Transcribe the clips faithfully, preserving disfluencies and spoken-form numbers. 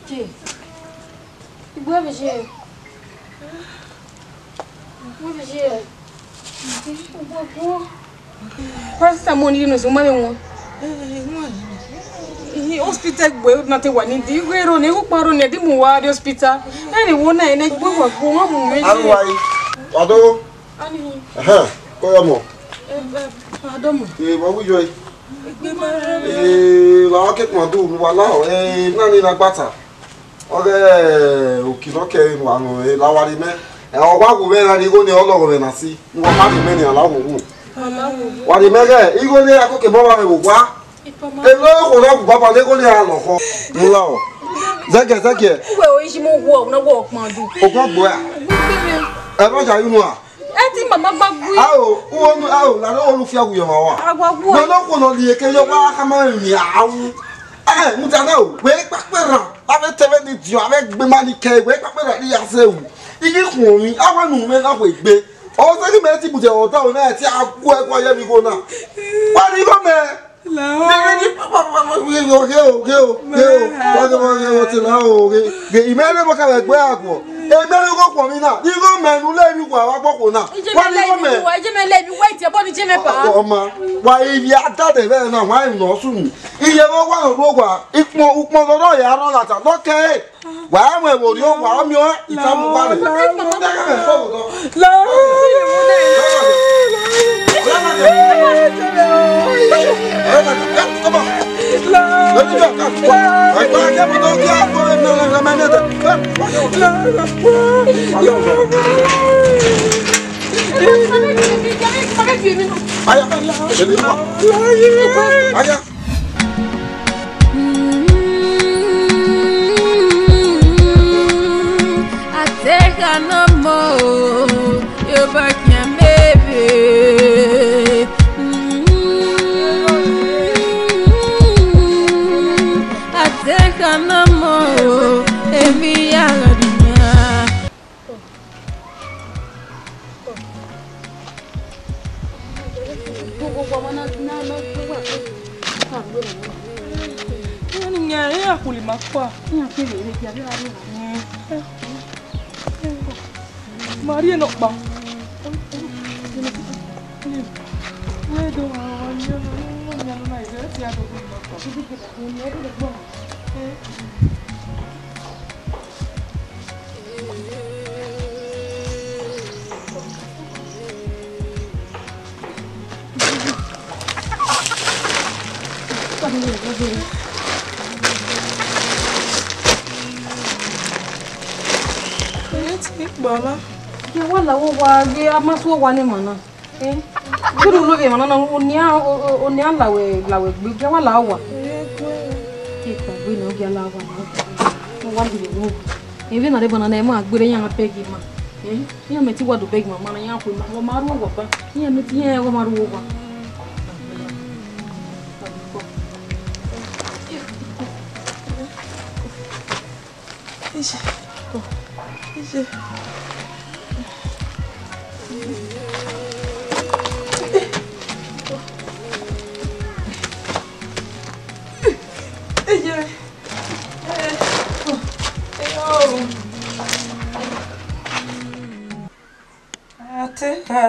Jay, igbe vbe ye? Igbe vbe ye? Igbe guọ. Paracetamol ni unu sẹ, u ma vbe wọn. Hospital gbe na te wa ni di, ighe ro ne, igho kpa ro ne, di mu wa rrie hospital. Ẹni wo na, ẹne gbe wa guọ, wa mu mwẹ ye. Aruwa yi, wa do. Ani. Ẹhẹn, kọyọ mọ. Ẹ, ẹ, wa do mọ. Ẹ, wa wi yọ yi. Egbe ma rre. Ẹ, wa ke kuma du, wa la, ẹ, na ni na gbata. Ọghe okirọ kẹ emwa nọ, e la wa rri mẹ. Ẹ, ọ wa wu mwẹ na ni igho ne ọ lọghọ mwẹ na si. Ne uwa ma rri mẹ ni, a la wu wu. Wa rri mẹ ghẹ, igho ne a koko emọ vbe mwẹ vbe owa. Emọ okhuo na wu baba ne igho ne a lọghọ. Mu la o. Zẹgiẹ, zẹgiẹ. Uwẹ o, isi mu wo, na wo kpandu. Ogun gbo ya. Ẹ ma ja unu a. Ẹ ti mama gba gui. Ao, uwo nu, ao, la no lu fia wu yọ ma wa. Agua wu. No no khuo nọ rhie ke yọ wa khama emwi awu. Ẹ, mudia na o, wẹ kpakpe ra. Avbe tẹmwẹ ni diọn, avbe egbe ma ni kẹ, wẹ kpakpe ra ni ya zẹ ru. I ghi khuọnmwi, a wa nu mwẹ na wẹ egbe. Ọ zẹ ghi mẹ ti bu zẹ ọdọ na, ẹ ti a gu ẹguae ye vbe igho na. Wa rhie igho mẹ. La o. Ghe o, ghe o, ghe o, ghe o. Wa ghe, wa ghe, wa te la o, ghe. Ghe, imẹ rre vbe ka vbe egbe aguọ. Emẹ rre igho khuọnmwi na. Igho mẹ ne u le emwi wa wa gbọkhuo na. Wa rhie igho mẹ. Ije mẹ le emwi wa, ije mẹ le emwi wa, itiẹ bọ ni ije mẹ pa. Ọ ma, wa ivbi a dade vbe na, wa emwi nọ sunu. Iye vbe wa nọ ru owa, ikpọn, ukpọn nọ rọ ya rọ lata, nọ kẹe. Wa mu ẹvbo rhie owa, ọ miẹn ita mu uwa rre. La. Aya, aya. Atekha na mọ, yo ba kian mebe. Atekha na mọ, emi ya gha dunia. Iran ni yan iran khuli ma kpa. Iran keghi rre dia vbe ra rre. Ma rhie nọkpa. Wẹ do wa wa ni ọna, ni ọna, ni ọna, ẹ ti a do khuli ma kpa. Ẹ ti kpa na. Gie wa la owa, gie a ma su owa ne emwa na. Eh? Kiri ulo vbe emwa na, onian, o, o, onian la wẹ, la wẹ gbe, gie wa la owa. Ẹ kpa gbe na, gie a la owa na. Wa gele wo. Emwi na rre banana, ẹ ma gberra, iran bẹghe ima. Eh? Iran mẹ te wa do bẹghe ima, ma na iran khu ima. Wa ma rre owa ba. Iran mẹ te iran wa ma rre owa. Ije. Ije. Ije. Atekha.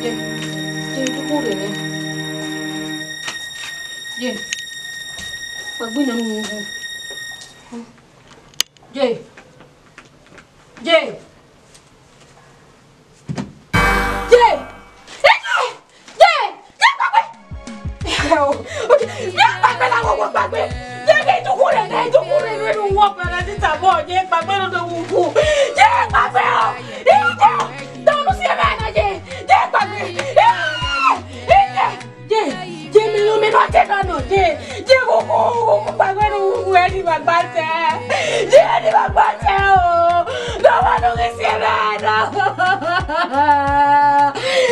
Ye, ye, du khure nẹ. Ye, wa gbe nọ nu wu. Ye. Ye. Ye! Ye! Ye! Ye! Ye gbagbe! Ye gbagbe la wo gbagbe! Ye ke iduku rẹ nẹ, iduku rẹ nẹ, nu wo gbẹrẹ ni tabo, ye gbagbe no do wu wu. Ye gbagbe o! Ye! Dọnu si ẹmwẹ na ye! Ye gbagbe!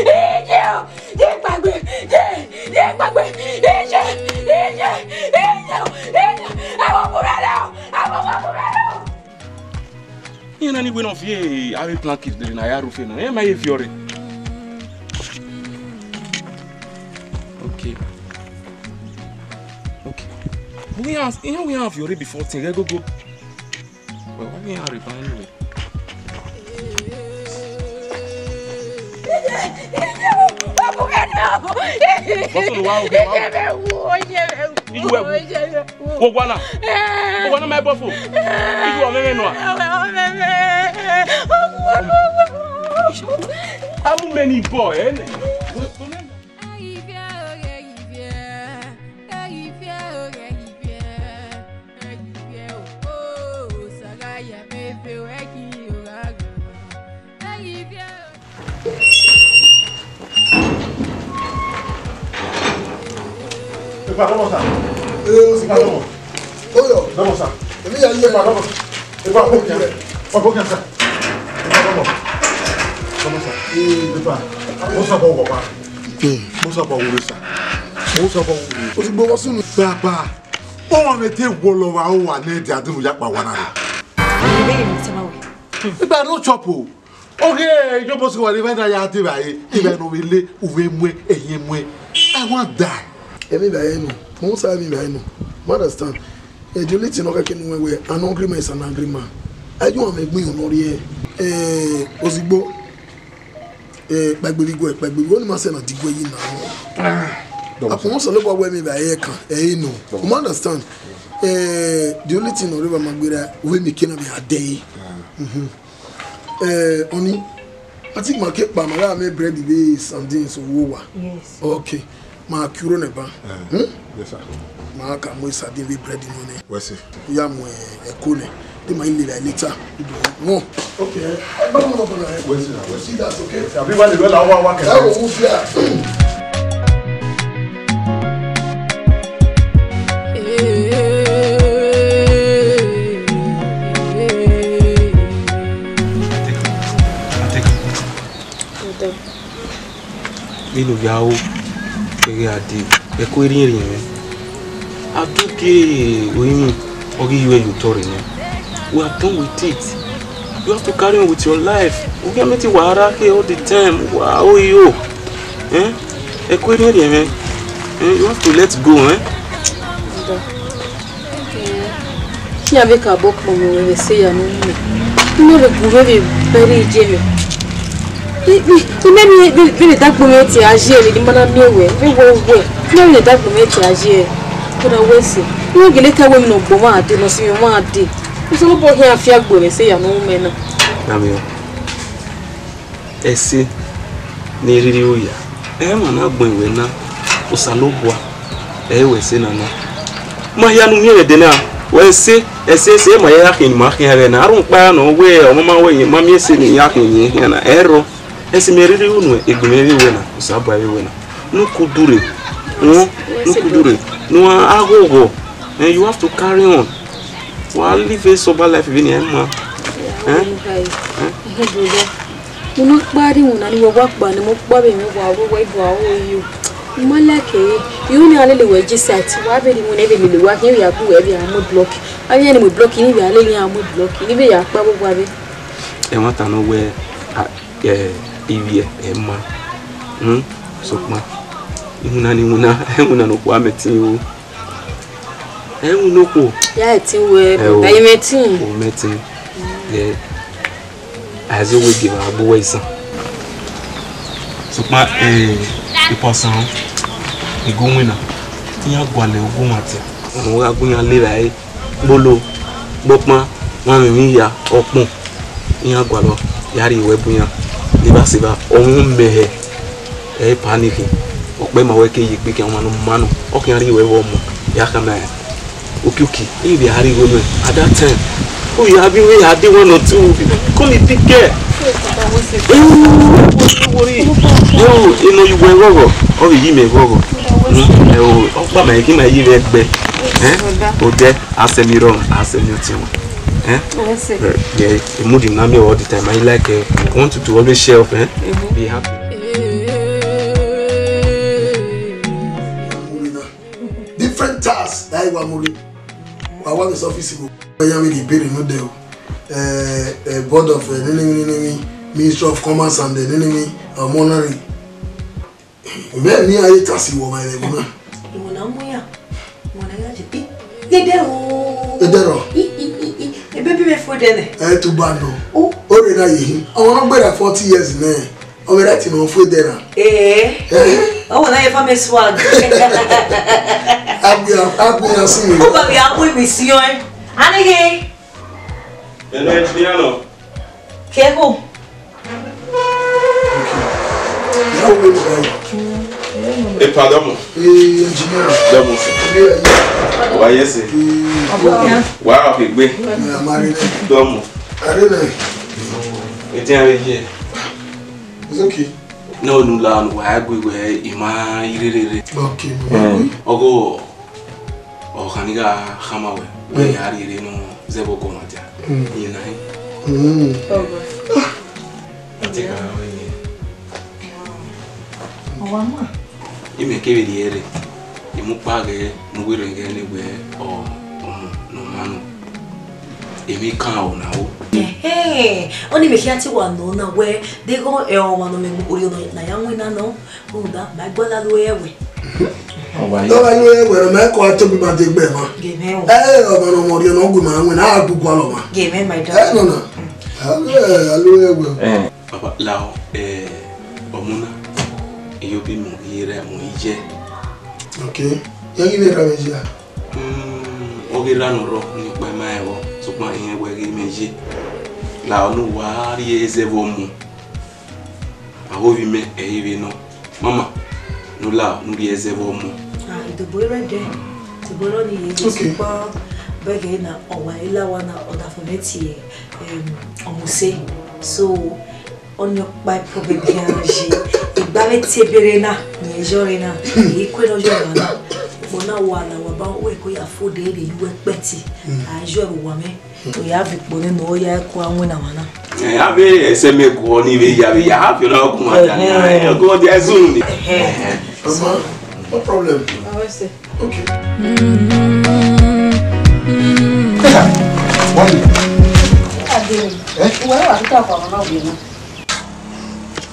Iye o, ye gbagbe, ye, ye gbagbe, iye, iye, iye, iye, ẹ wo kuvbe nọ, ẹ wo kuvbe nọ. Iran na ni wẹ ne ọ viẹ avbe blanket dede ne a ya rhie ofe nọ, iran ma ye viọ rre. Okay. Okay. Iran, iran wẹ iran viọ rre before ten, ghẹ gogo. Well, why iran rre ban anyway? Bọfo ne wa, oge wa. Iye wu. Wo wa na. Wo wa na, ma bọfo. Iye wa mẹmẹ nua. Amu mẹ ni bọ, eh? Epa, dọmọ sa. Ee, o si dọmọ. Oyọ. Dọmọ sa. Epa, dọmọ sa. Epa, dọmọ sa. Epa, dọmọ. Dọmọ sa. Epa. Mo sa bọ wọ pa. Mo sa bọ wọ sa. Mo sa bọ wọ. O ti gbowó sunu. Papa. Ọmọ mẹ te wọlọ wa, ọ wa ne ẹdẹ adunu ya kpa wa na. Ebe ye mi tama we. Igba no chop o. Oge yo bo si wa de, ya te ba e, iba no vbe le, u vbe muẹ, ẹyin muẹ. I wan die. Emi ba e no. Mo sa emi ba e no. You understand? Eh, the only thing I can do, an agreement is an agreement. I do am egbin no rie. Eh, ozigbo. Eh, kpaegbe vbe igue, kpaegbe vbe igue, oni ma sẹ na di igue yi na. Akpọnmwẹ Osanobua wẹ emwi vbe ẹ kan, ẹ i nọ. You understand? Eh, the only thing ọre ma gberra, wẹ emwi ke na vbe a dẹ ẹre. Mhm. Eh, ọni, I think ma ke kpa, ma gha mẹ bread vbe sardines wo wa. Yes. Okay. Ma ke uro nẹ ba. Eh, hmm? Yes, sir. Ma ka mu sardine vbe bread nọ nẹ. Wẹ sẹ. Ya mu ẹko nẹ. Te ma i lele later. Ibo wọn. Okay. Ẹ bá wọn lọ bọ̀dọ̀ ẹ. Wẹ sẹ, wẹ sẹ. See that, okay? Àbí wà lè lọ́la wá wá kẹ̀kẹ́. Ẹ wò ó fi à. Vbene ovbi aro keghi gha dee, ẹko erriẹnrriẹn mwẹ. A do gie orinmwi, ọ ghi yu ẹre ye otọ rre nẹ. We are done with it. You have to carry on with your life. Ugiẹmẹtin wa rha khe all the time, wa ro iro. Eh? Ẹko erriẹnrriẹn mwẹ. Eh, you have to let go, eh? Iran vbe ka bọ kpọnmwẹ ruẹ vbe ẹse ya ne u ru mẹ. I ma vbe gu mwẹ vbe bẹrẹ iye mwẹ. I, I, I ma vbe, vbe, vbe dagbe mwẹ tie a ye ẹre, ne I ma na miẹn ruẹ, vbe wẹ uwẹ. I ma vbe dagbe mwẹ tie a ye ẹre. Kódà wẹ ẹse, I ma gele ta wẹ emwi ne ọ gbe ọmwa dee, ne ọ sẹ emwi ọmwa dee. Osanobua khian fiangbe vbe ẹse ya ne u ru mẹ na. Damian. Ẹse ne I rhirhi ru ya, ẹ i ma na gbẹn wẹ na, Osanobua, ẹ i ru ẹse na na. Ma hia ne u miẹn vbe ẹdẹ na, wẹ ẹse, ẹse, ẹse, ma ya khian ne ima khian ẹghẹ na. Arhunmwukpa nọ wẹ, ọmọ ma wẹ, ma miẹn ẹse ne iran khian ye khian na, ẹrọ, ẹse mẹ rhirhi ru nuẹn, egbe mwẹ vbe wẹ na, Osanobua vbe wẹ na. Ne u ku dure, wọn, ne u ku dure, ne u gha ghọghọ, and you have to carry on. Wa live a sober life vbene iran ma. Eh? Eh? Unu kpa rri iwinna ni wẹ wa kpa ne emọ ọkpa vbe mwẹ wa ru wẹ do aro yo. I ma like ẹre. Iru ne a lele wẹ je sat, wa vbe rri iwinna vbe lele wa khian vbe a gu wẹ vbe a mu block. Avbe iran ni mu block, ni vbe a lele iran mu block, ni vbe ya kpa vbe owa vbe. Ẹmwata ne ọ wẹ, a, ẹ, ivbiẹ, ẹ ma. Hmm? Sokpan. Iwinna ni iwinna, iwinna ne okhuo a mẹ tin o. Ẹ i winna okhuo. Ya ẹtin wẹ, ẹtin. O mẹ ẹtin. Ẹ, Aizọ wẹ gie vbe a gbe uwẹ isan. Sokpan, eh, Iposan, I gu winna, iran gualọ uwu mwa tian. Ọmọ gha gu iran le vbe a re, kpolo, kpọkpan, wa mwẹ emwi hia, ọkpọn. Iran gualọ ya rhie ruẹ bu iran, ne evba sẹ evba, ọ mwẹ mẹhẹ, ẹ i panic, ọ kpẹ ma wẹ ke ye egbe khian ọmwa ne ọ ma nọ, ọ khian rhie ruẹ vbe ọmọ, ya khama rẹn. Okioki, I vbe a rhie igho nuẹn at that time. U ya vbe iran ya dee one or two, call me big girl. Ewu, ewu, ewu, yo, enọ ye uwẹ ghọghọ, ọ vbe yi mẹ ghọghọ. Hmm, ẹ o, ọ kpa ma ghi ma ye vbe ẹgbẹ. Eh? Odẹ, a sẹ emwi rọrọm, a sẹ emwi ọtiọnrẹn. Yes, sir. Uh, yeah, you mood him now me all the time. I like uh, want you to always share up, eh? Be happy. Different tasks. That is what I'm wa wa this office go. I am the building no dey. Uh, uh, board of uh, nini nini nini, Ministry of Commerce and the nini nini uh, monarchy. Mẹ ni aye tasi wọ ma ẹvbo na. Ìwọ na mu ya. Ìwọ na ya je. Gẹdẹ o. Gẹdẹ rọ. I i i i. Ebe bi me fo de ne. Ẹ tun ba nọ. O. O re na ye hin. Ọmọ na gbera forty years nẹ. Ọ vbe right nọ fo de na. Eh. Eh. Ọmọ na ye family swag. Agbe agbe ya si mi. O ba bi agbe mi si yo. Anighe. Ẹnẹ engineer nọ. Kẹkọ. Ìyàwó mi nìkan yìí. Epa dọmọ. Ee, engineer. Dọmọ. Ilé ayé. Wa ye se. Ee, Wa ke gbe. Ee, a máa rí rẹ̀. Dọmọ. A rí rẹ̀. Etí a rí yẹ. It's okay. No, no, la, no, wa gbe we, ima irere. Okay, mo gbe. Ọgọ, ọ khan ni gha khama wẹ, wẹ ya rhie ere nọ zẹvbe ọgọ mwa dia. Iye na hin. Mm. Ọgọ. Ate ka wẹ ye. Ọwa ma. Imẹ kevbe rhie ẹre, imukpa ghẹ ne uwẹ rẹn ghẹ ne wẹ ọ ọmọ ne ọ ma nọ. Emwi kan ọ na ro. Ẹhẹn, ọni vbe khian te wa nọ na wẹ deghẹ ọmwa ne ọ mwẹ orhiọn na ya winna nọ, rhunmwuda ma i gbe ọla ru ẹwẹ. Ọ wa ye. Lọ́wọ́ inú ẹ̀wẹ̀ rẹ̀ máa kọ́ àtọ́bí máa dé gbẹ̀ mọ́. Gèmẹ́ o. Ẹ ẹ ọmọ ọmọ ọmọ ọdún ọgùn máa ń wẹ̀ náà àdúgbò àlọ́ ma. Gèmẹ́, my Ẹ darling. Nọ na. Ẹ ẹ alo ẹ̀wẹ̀. Ẹ. Baba, la ọ, ẹ, ọmọ na, iyo bi mu, iye rẹ mu, iye. Ok. Yẹ ghi vbe ra vbe ya. Mm, ọ ghi ra nọ rọ, ni ọkpa ima ẹvbo, sokpan irẹn wẹ ghe mẹ ye. La ọ ne uwa rhie zẹ vbe ọmọ. Avbe ovbi mẹ, ẹ i vbe nọ. Mama, ne u la, ne u rhie zẹ vbe ọmọ. Ah, idobo rẹ dẹ, idobo rọ ni ye, okay, sokpan bẹghe na, ọ wa i la wa na, ọ da fo mẹ tie, em, ọmọ use. So, ọni ọkpa problem hia na ye. Igba vbe tie bere na, ni ẹ yọre na, ẹ i kue ne ọ yọre na. Ukpo na wa na, wa ba wẹ ko ya fo de rre, yu ẹkpẹti, a yọre uwa mwẹ. Oya vbe ikpo nene, ọ ya ku a winna mwa na. Eh, avbe ẹsẹ mẹ guọ ni vbe ya vbe ya, a viọ na gu mwa da nia, eh, ọgọ dia zunu ni. Ẹhẹn. Mama, no problem. Awa ẹse. Okay. Peter, why you? Ade. Eh? Uwa wa tuta kwa mama we na.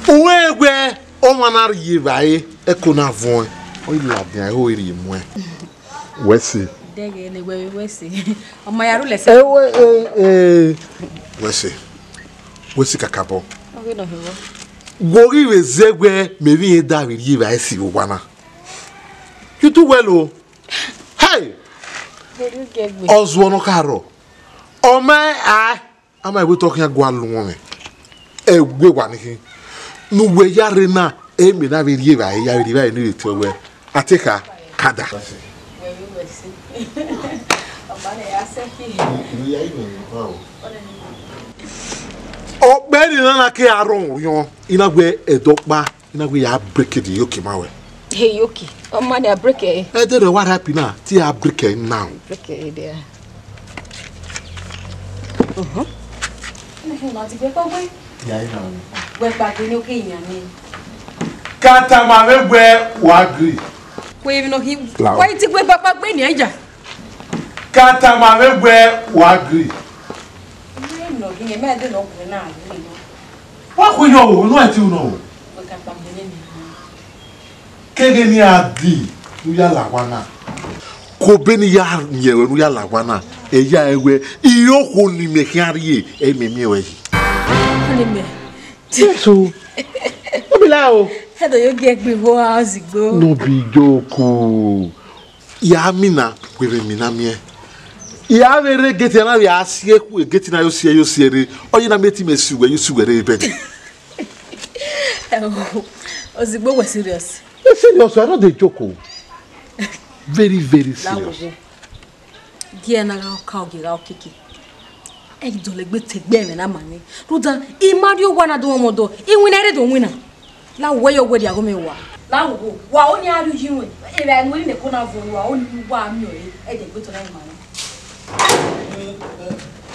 Uwẹ wẹ ọmwa na rhie evbare, ẹko na vuọn, ọ i ladian ẹre ọ i rhie muẹn. Wẹ se. Dẹghe ne wẹ, wẹ se. Ọ ma ya rhulẹ sẹ. Ewe, e, e. Wẹ se. Wẹ se kakabọ. Ọ ghi nọ hin wọ. Wo ghi vbe zẹ wẹ mẹ vbe irẹn da vbe rhie evbare si vbe owa na. You do well o. Hey! Ọ zuọ nọ ka rrọọ. Ọ ma a. Ama ẹvbo otọ khian gua lọ mwẹ. Ẹwe wa ni khin. Ne uwẹ ya rre na, ẹ mẹ na vbe rhie evbare, ya vbe rhie evbare ne vbe tuẹ wẹ. A te kha, kada. Ọkpẹ ni na na ke arọn orhiọn, I na wẹ ẹdẹ ọkpa, I na wẹ ya break the yoke ma wẹ. Hey, yoke. Ọ ma ni a break ẹ. Ẹ dẹ rẹ wa rap na, ti a break ẹ now. Break ẹ dẹ. Mhm. Nẹhẹ ma ti gbẹ kpọgbẹ. Ya ina. Wẹ kpagbe ne oke iyan ni. Ka tama vbe wẹ wa agree. Wẹ emwi nọ khin. Lao. Wẹ i ti wẹ kpakpagbe ni a ya. Ka tama vbe wẹ wa agree. Wẹ emwi nọ khin, mẹ de nọ khin na agree nọ. Wa khu yọ o, no ẹ ti u nọ o. Wẹ ka kpagbe ne mi. Keghe ne a di ne u ya la owa na. Kobe ne I ya miẹn ruẹ ne u ya la owa na, ẹ ya rẹn wẹ, iro okhuo ne imẹ khian rrie, ẹ i mẹ miẹn ruẹ yi. Ọni mẹ. Jesu. No be lie o. Ẹdọ yo gie gbe igho a ozigbo. No be joke o. Ya mina, wẹ vbe mina miẹn. Ya vbe rre gate na vbe a si ekhu gate na yo si yo si rre. Ọ ye na miẹn te imẹ si uwẹ, yo si uwẹ rre bẹghe. Ozigbo, wẹ serious? Serious, I no dey joke o. Very, very serious. Lawo, gie na gha ka ogie gha okiki. Ẹ ghi dọlegbe te egbe ẹmwẹ na ma ni. Rhunmwuda, I ma rrie owa na do mwẹ ọmọdọ, iwinna i rre do winna. Lawo, wẹ yọ wẹ rhie aghọmwa wa. Lawo, wa ọni a rrie uyi ruẹ, erha ne uwẹ rhie nẹ ko na vuọn, wa ọni wa miẹn ọre, ẹ dẹ gbe otọ na ma na.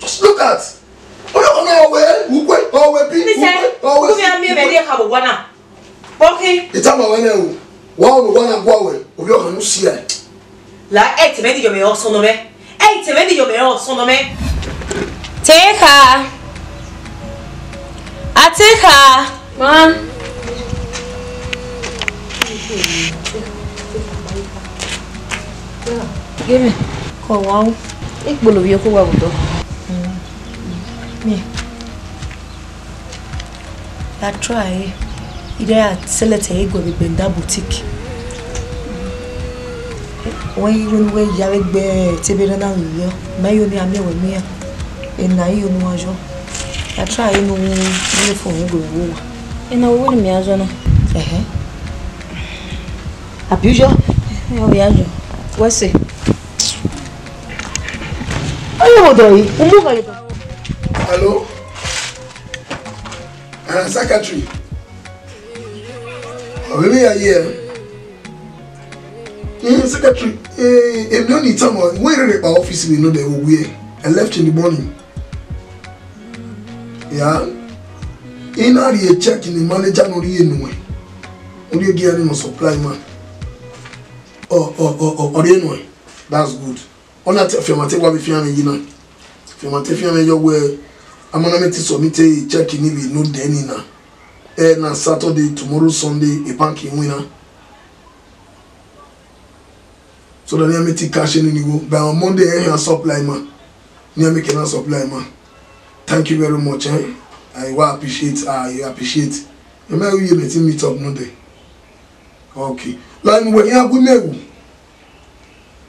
Just look at. Ovbi ọkhan na ọ wẹ ukwe, ọ wẹ bi, Listen, ukwe, ọ wẹ ukwe, si, mi a miẹn vbe ukwe. Ẹre kha vbe owa na. Bọkhi. Ita ma wẹ nẹ o. Wa ọ vbe owa na gua wẹ, ovbi ọkhan ne u si ẹe. La, ẹ i te mwẹ ne I yọ mwẹ ọsọn nọ mwẹ. Ẹ i te mwẹ ne I yọ mwẹ ọsọn nọ mwẹ. Te kha. A te kha. Ma. Gẹmẹ, kọ wa u. Ikpolo vbiẹ okhuo wa vbe odọ. Miẹn. Ya try, I de ya select ẹre guẹ vbe Benda Boutique. Wẹ igho ne uwẹ ya vbe gbe tebe rẹ na ghi yọ, ma yo ne a miẹn wẹ miẹn, ena iyo ne uwa yọ. Ya try ne u ne fo mwẹ guẹ vbe uwa. Ena wẹ ne mẹ ya zọ na. Ẹhẹn. Abi u yọ? Ẹhẹn, ọ ya yọ. Wẹ sẹ. Ayo, wo dọ yi, u mu gha ye. Hello? Uh, secretary. Ọ vbe ya ye? Mm, secretary, eh, emi ọni tama, wẹ rre kpa office vbe nọ dẹ vbe owie. I left in the morning. Yeah. I na rhie check ne manager nọ rhie nuẹn. Ọ rhie gie ne supply man. Ọ, ọ, ọ, ọ, ọ rhie nuẹn. That's good. Ọ na te, fianma te wa vbe fian mwẹ yi na. Fianma te fian mwẹ yọ wẹ, a ma na mẹ te submit check ni vbe nọ dẹ ni na. Ẹ na Saturday, tomorrow Sunday, e bank winna. So that I make it cash in, in go. By on Monday, I have supply man. Ni I make a supply man. Thank you very much, eh? I will appreciate, I appreciate. You may we meet meet up Monday. Okay. Like we have we may.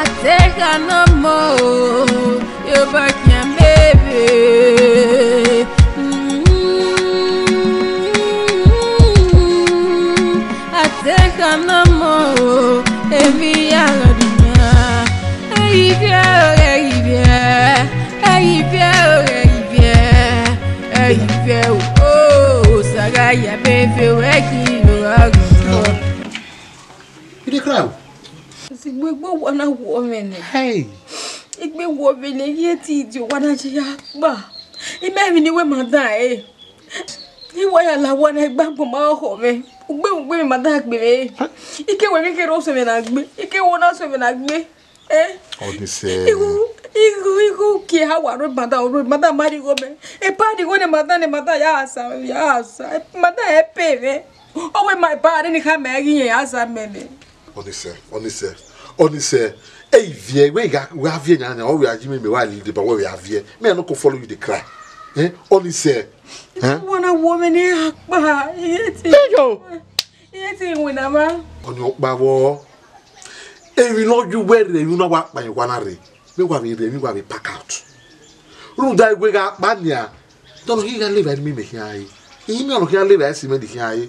Atekha nọ mọ o, yo ba khian meve. Mm, atekha nọ mọ o, emwi ya gha di na. Ẹi viẹ o, ẹi viẹ, ẹi viẹ o, ẹi viẹ, ẹi viẹ o, o, Osa gha ya meve wẹ ghi yo gha ghan. You dey cry o? Sigbe igbe owa na wọ mwẹ nẹ. Hey. Igbe wọ mwẹ nẹ, ye ti di owa na je ya kpa. I ma emwi ne I wẹ ma dan ẹre. I wa ya la owa na gba agbọn ma khọ mwẹ. Ugbe ugbe mwẹ ma dan gbe mwẹ. I ke wẹ mwẹ kherhe ọ sẹ mwẹ na gbe. I ke wẹ ọ na sẹ mwẹ na gbe. Eh? Ọni sẹ. Igho, igho, igho, kie ha wa rre ma dan, rre ma dan ma rri igho mwẹ. Epa rri igho ne ma dan, ne ma dan ya sa, ya sa. Ma dan ẹ pe mwẹ. Ọ wẹ ma ba rre ne I khama ẹghi irẹn, a zẹ amẹ nẹ. Ọni sẹ, ọni sẹ, ọni sẹ. Ẹi viẹ, wẹ I gha, wẹ a viẹ yan yan, ọ wẹ a yi mẹ, mẹ wa lead deba, wẹ wẹ a viẹ. Me, I no go follow you dey cry. Eh? Ọni sẹ. Eh? Wa na wọ mwẹ ne a kpa. Iye ti. Eyo. Iye ti win na ma. Ọni ọkpa vbọ. Emwi ne ọ ye uwẹ rre, emwi ne a wa kpa owa na rre. Wa vbe rhie emwi, wa vbe pack out. Rhunmwuda wẹ gha kpa nian, te ọ nọ khian gha leva ne imẹ khian re. Imẹ ọnọ khian leva ẹse imẹ ni khian re.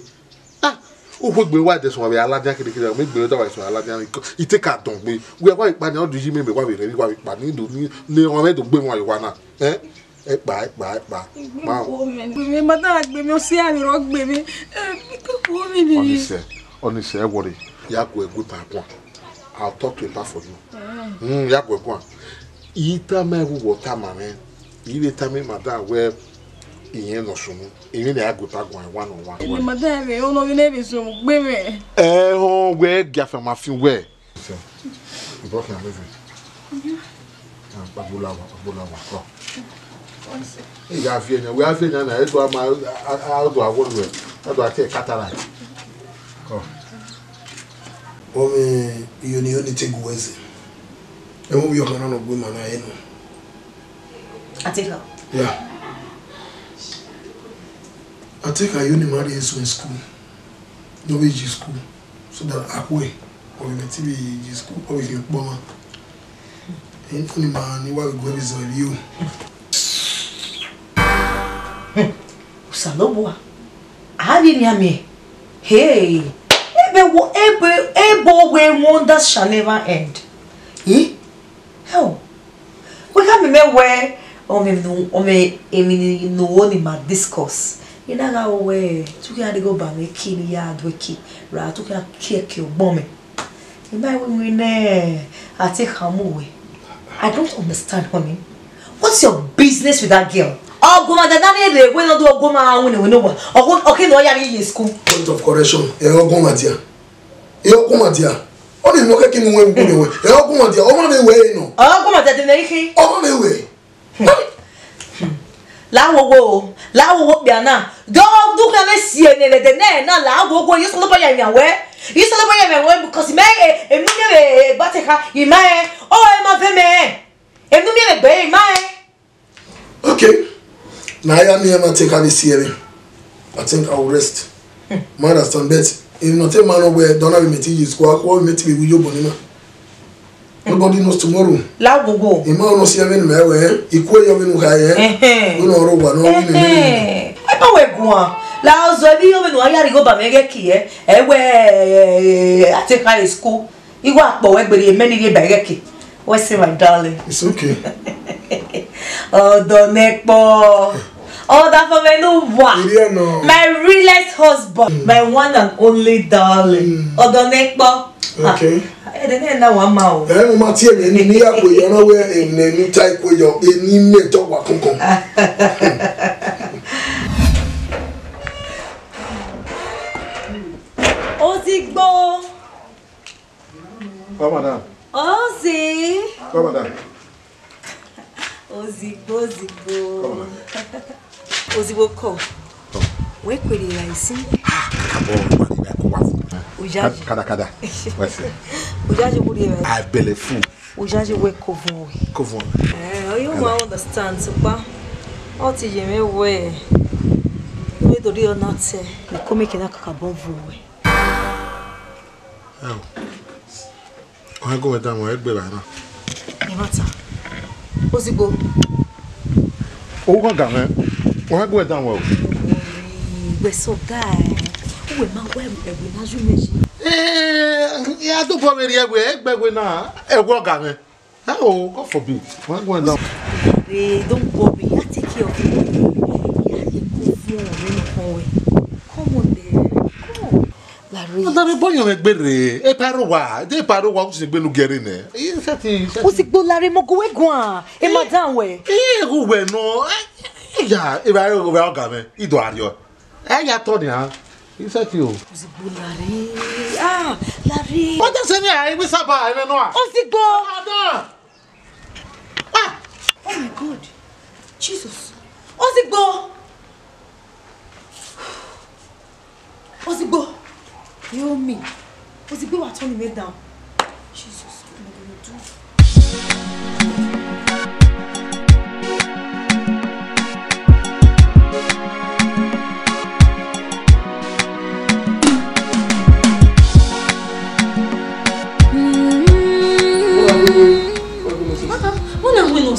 Ah, ukhegbe wa dẹsẹ wa vbe a ladian kede kede, mẹ gbe da wa sẹ a ladian, I te ka dọn gbe. Wẹ wa vbe kpa nian, ọ do yi mẹ, mẹ wa vbe rhie emwi, wa vbe kpa ni do ni, ne ọmwẹ do gbe emwa ye owa na. Eh? Ẹkpa, ẹkpa, ẹkpa. Ma. Gbe mwẹ, ma da gbe mwẹ, ọ si a vbe rọ gbe mwẹ. Eh, gbe mwẹ. Ọnise, Ọnise, ẹ worry. Ya gu ẹre gu epa guan. I'll talk to Epa for you. Mm, ya gu ẹre guan. I tama ẹvbo wẹ ọ tama mwẹ. I vbe tama madam wẹ irẹn nọ sunu. Emwi ne a gu epa guan one on one. Eni madam vbe, ọ nọ vbe ne vbe sunu gbe mwẹ. Ẹ họn wẹ gia fian ma fian wẹ. Sẹ, ìbọn kìí àmì fẹ. Agbola wa, agbola wa, kọ. Ẹ ya fi ẹyan, wẹ a fi ẹyan na, ẹ do a ma, a, a, a do a wọ lu ẹ, a do a te cataract. Kọ. Ọmọ iyo ni, iyo ni te gu wẹ ẹse. Ẹ mu bi ọkhan na nọ gbe ma na ẹ nọ. Ateka. Yeah. Ateka yo ni ma rhie eso in school. No be ji school. So that akhuẹ, ọ vbe mẹ te vbe ye school, ọ vbe khin ọkpọ ọmwa. Eni ma ni wa vbe gu ẹre zọ ivbi o. Osanobua, a vbe miẹn miẹn. Hey, ebe wo, ebe, ebe wo wonders shall never end. Eh? Hell. Wẹ gha miẹn mẹ wẹ, ọmọ emwi ne, ọmọ emwi ne uwẹ ni ma discuss. I na gha ru wẹ, te u khian rhie igho ba mwẹ eki ne I ya do eki, ra te u khian kie eki ọgbọn mwẹ. I ma winwin nẹ, a te khama uwẹ. I don't understand, honey. What's your business with that girl? Ọguọmwadia ne a miẹn rre wẹ ne ọ do ọguọmwadia winna winna owa. Ọgua, ọ khin ne ọ ya rrie ye school. Point of correction, ẹ ọguọmwadia. Ẹ ọguọmwadia. Ọ ni mọ kẹkẹ ne uwẹ vbe uwẹ. Ẹ ọguọmwadia, ọ ma vbe wẹ ẹre nọ. Ọguọmwadia de ne I khin. Ọ ma vbe wẹ. La wowo, la wowo okpia na. Do, do kha vbe si ene vbe de nẹ na, la wowo, Isanobua ya yan wẹ. Isanobua ya yan wẹ, because mẹ, e, emwi ne u miẹn vbe Egbatekha, I ma rẹn. Ọ, e ma vẹ mẹ. Emwi ne u miẹn vbe egbe, I ma rẹn. Okay. Na ya miẹn ma te ka vbe si ẹre. I think I will rest. Ma understand, but emwi ne ọ te ma nọ wẹ, dọna vbe mẹ te ye school, akhuẹ vbe mẹ te vbe ru iyobọ ni na. Nobody knows tomorrow. La wowo. I ma nọ si ẹmwẹ ne mẹ wẹ, I kue yọ vbene u kha ye. Ẹhẹn. Wẹ ne ọ rre owa ne ọ wi nene. Ẹhẹn. Ẹ ma wẹ guan. La ọzọ, emwi yọ vbene u ya rhie igho ba mwẹ ghẹ kie. Ẹ wẹ, eh, a te kha ye school. I wa kpọ wẹ gberriẹ, mẹ ni rhie ba ghẹ kie. Wẹ sẹ, my darling. It's okay. Ọdọ ne kpọ. Ọdafẹn mwẹ ne uwa. Iriẹ nọ. My realest husband. Mm. My one and only darling. Mm. Ọdọ ne kpọ. Okay. Ah, ẹdẹ nẹ na wa ma o. Ẹ, mo ma tie mẹ ni, ni ya kue yọ na wẹ, ẹ, ne ni ta kue yọ, eni mẹ tọ wa kankan. Ozigbo. Come on down. Ozi. Come on down. Ozigbo, ozigbo. Come on down. Ozigbo kọ. Come. Wẹ kue rhie evbare sin. Ah, come on, man, you go wa. Oyayi. Kada, kada. What's it? Oyayi, kue rhie evbare. I belle full. Oyayi, wẹ ko vun wẹ. Ko vun. Eh, you ma understand, so pa. Ọ te ye mwẹ wẹ. Wẹ do rhie ọna te. Mẹ ko mẹ ke na kakabọ vun wẹ. Ẹo, ọ gha gu wẹ danmwẹ, egbe evbare na. Ẹmwata. Ozigbo. Owa ga mwẹ, ọ gha gu wẹ danmwẹ o. Wẹ sẹ ọga ẹ, uwẹ ma wa ẹvbo na yu mwẹ yi. Eh, I do bọ vbe rhie ẹvbo, egbe ẹvbo na, ẹvbo ọga mwẹ. Oh, God forbid. Why go down? Hey, don't worry. I take care of you. Yeah, you go for me, no way. Come on there. Come on. Larry. Ọdọ vbe bọyọn mwẹ gbe rre, e paro wa, de paro wa, usi gbe nu gẹre nẹ. Iye sẹtin, iye sẹtin. Ozigbo, Larry, mọ gu wẹ guan. E ma dan wẹ. Iye gu wẹ nọ. Iya, e ba, e ba ọga mwẹ, i do ariọ. Ẹ ya tọ nian. Iye sẹtin o. Ozigbo, Larry. Ah, Larry. Wọ́n tẹ̀sẹ̀ ní àìwí sábà ẹ̀rẹ́ náà. Ozigbo. Adam. Ah! Oh my God. Jesus. Ozigbo. Ozigbo. Heal me. Ozigbo, wa turn me down. Jesus, what am I gonna do?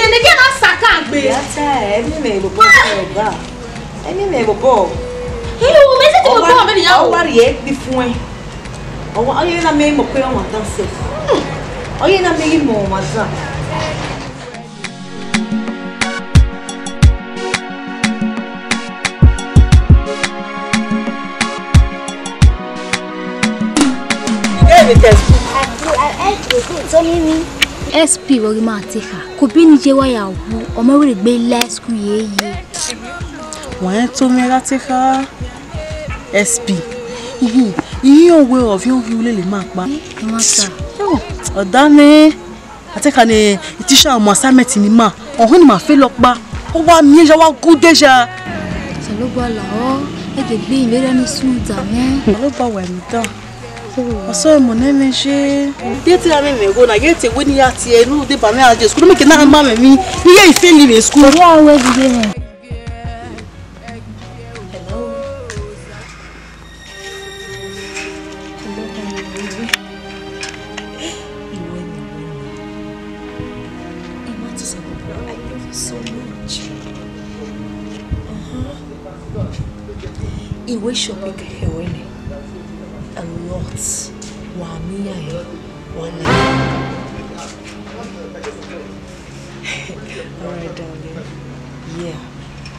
ẹgẹ ne ẹgẹ na sa ka gbe. Ya ta, ẹmwẹ mwẹ vbe obọ, ọga. Ẹmwẹ mwẹ vbe obọ. Iye, u mẹ sẹ te vbe obọ, mẹ vbe ya o. Ọ wa rhie ẹkpi fuẹn. Ọ wa, ọ ye na miẹn mọ kue ọmwa dan sẹ. Ọ ye na miẹn mọ ọmwa dan. S P vbe ọ ghi ma te kha, kobe ne iye wa ya wu, ọ ma wẹ gbe la school ye ye. Wa rẹn to mẹ gha te kha, S P. Iye ọwe ọviọnviọn lele ma kpa. Ọ da nẹ. A te kha ne teacher mu assignment ne ima, ọ họn ne ima fail ọkpa, ọ wa miẹn ya wa gu udeja. Osanobua lahọ, ẹ ghe egbe ivbi erha ni sun da mwẹ. Osanobua wa emwi dan. Ọsẹ ọmọ ne mwẹ ye. Ye te ra mwẹ mwẹ igho na, ye te wẹ ne I ya tie enu deba mwẹ a je school, ne mẹ ke na ma mwẹ emwi, ne I ya fail mwẹ school. Owa wẹ ghi ye mwẹ. Hello. Iwe ni, iwe ni. Emma to Sababo, I love you so much. Uh-huh. Iwe shopping ẹre nẹ. A lot. Wa mi ya he. Wa la. All right, darling. Yeah.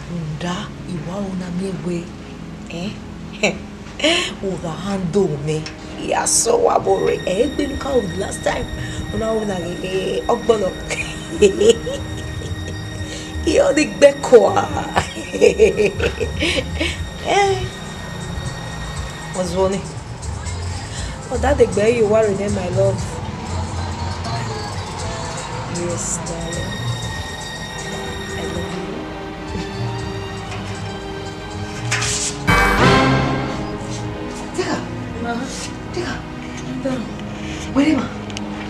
Rhunmwuda, I wa ro na miẹn wẹẹ, eh? U gha handle mwẹ, I ya sẹ uwa vbe orre. Ẹ i gbe ne u ka ru last time, u na ru na ghe, eh, ọgbọlọ. I ọni gbe kua. Eh. What's funny? Oh, that the girl you worry there, my love. Yes, darling. I love you. Take her. Ma. Take her. Madam. Where am I?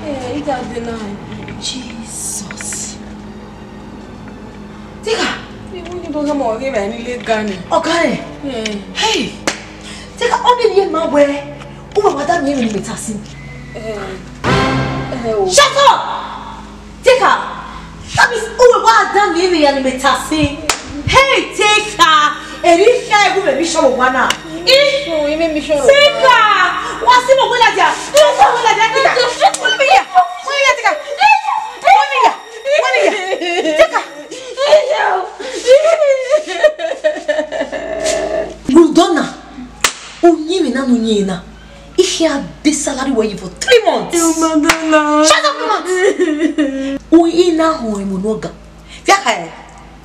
Eh, it has been nice. Jesus. Take her. Iwu ni bo ghe mo ghe ba ni le gani. Ọga rẹ. Eh. Hey. Take her. Ọ ni ye ma wẹ. U wa da mi emwi ne I ta sin. Eh. Eh, o. Shut up! Take her. That means u wa da mi emwi ne I ta sin. Hey, take her. Eri kha egu me mi show wa na. Eh? Show, ime mi show. Take her. Wa si mo wela dia. Wa si mo wela dia. Take her. Wa mi ya. Wa mi ya, take her. Wa mi ya. Wa mi ya. Take her. Well done na. Uyinmwẹ na ne u yin na. I khian de salary wẹ yi for three months. Shut up, three months. U i na họn emu ne ọga. Via kha ẹ.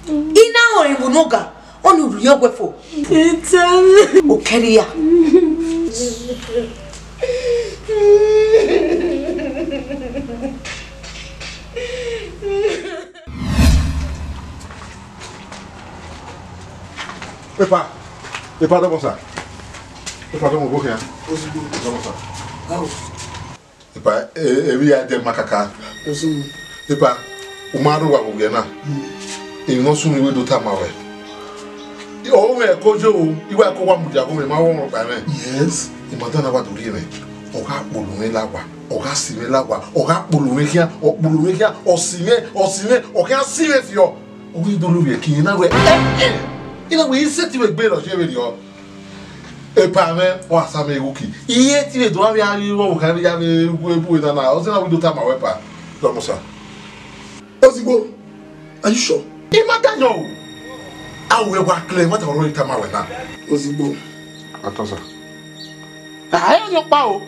I na họn emu ne ọga. Ọni u rhie ọghe fo. Okẹria. Epa, epa, dọmọ sa. Epa, dọmọ, gbe okhian. Dọmọ sa. Epa, e, emwi ya dẹ ma kaka. Epa, u ma rre owa vbe ovbi ẹna. Emwi ne ọ sunu, I wẹ do tama ruẹ. Ọ mwẹ ẹko yo o, I wa ẹko wa mudia, ọ mwẹ ma wọ ọmọ kpa mwẹ. Yes. I ma dan na wa do rhie mwẹ. Ọ gha kpolo mwẹ la owa, ọ gha si mwẹ la owa, ọ gha kpolo mwẹ khian, ọ kpolo mwẹ khian, ọ si mwẹ, ọ si mwẹ, ọ khian si mwẹ fiọ. Ọ ghi do lovbiẹ ẹki na wẹ, eh, eh, I na wẹ I sẹtin vbe gbe ne ọ ye vberriọ. Epa mwẹ, ọ sa mwẹ igho uki. I sẹtin vbe do avbe a vbe vbe ọvbokhan vbe ya vbe gu ebu na na, ọ zẹ na wẹ I do tama wẹ epa. Dọmọsa. Ozigbo, are you sure? I ma da yọ o. A wẹ wa clear, ma ta ọrọ I tama wẹ na. Ozigbo. Atọ sa. A, ẹ yọ kpa o.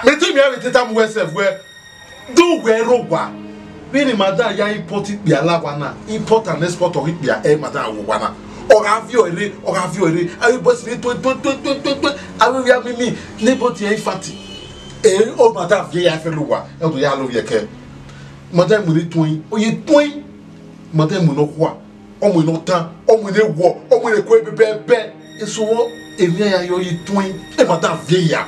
Mẹ te miẹn vbe te tama wẹ sef wẹ. Do wẹ rre owa. Vbene madam ya import ikpia la owa na, import and export ọghe ikpia, ẹ madam ru owa na. Ọ gha viọ ere, ọ gha viọ ere. Avbe boys ni tuẹn, tuẹn, tuẹn, tuẹn, tuẹn, tuẹn. Avbe ovbi amimi, ne boat ẹre infant. E, ọ madam viẹ ya fẹ la owa, ẹ do ya lovbiẹ kẹ. Madam mu ne tuẹn, ọ ye tuẹn. Madam mu ne ọ khua. Ọ mu ne ọ tan, ọ mu ne wọ, ọ mu ne kue bẹbẹbẹ. Eso vbọ, emwi a ya yọ ye tuẹn, e madam viẹ ya.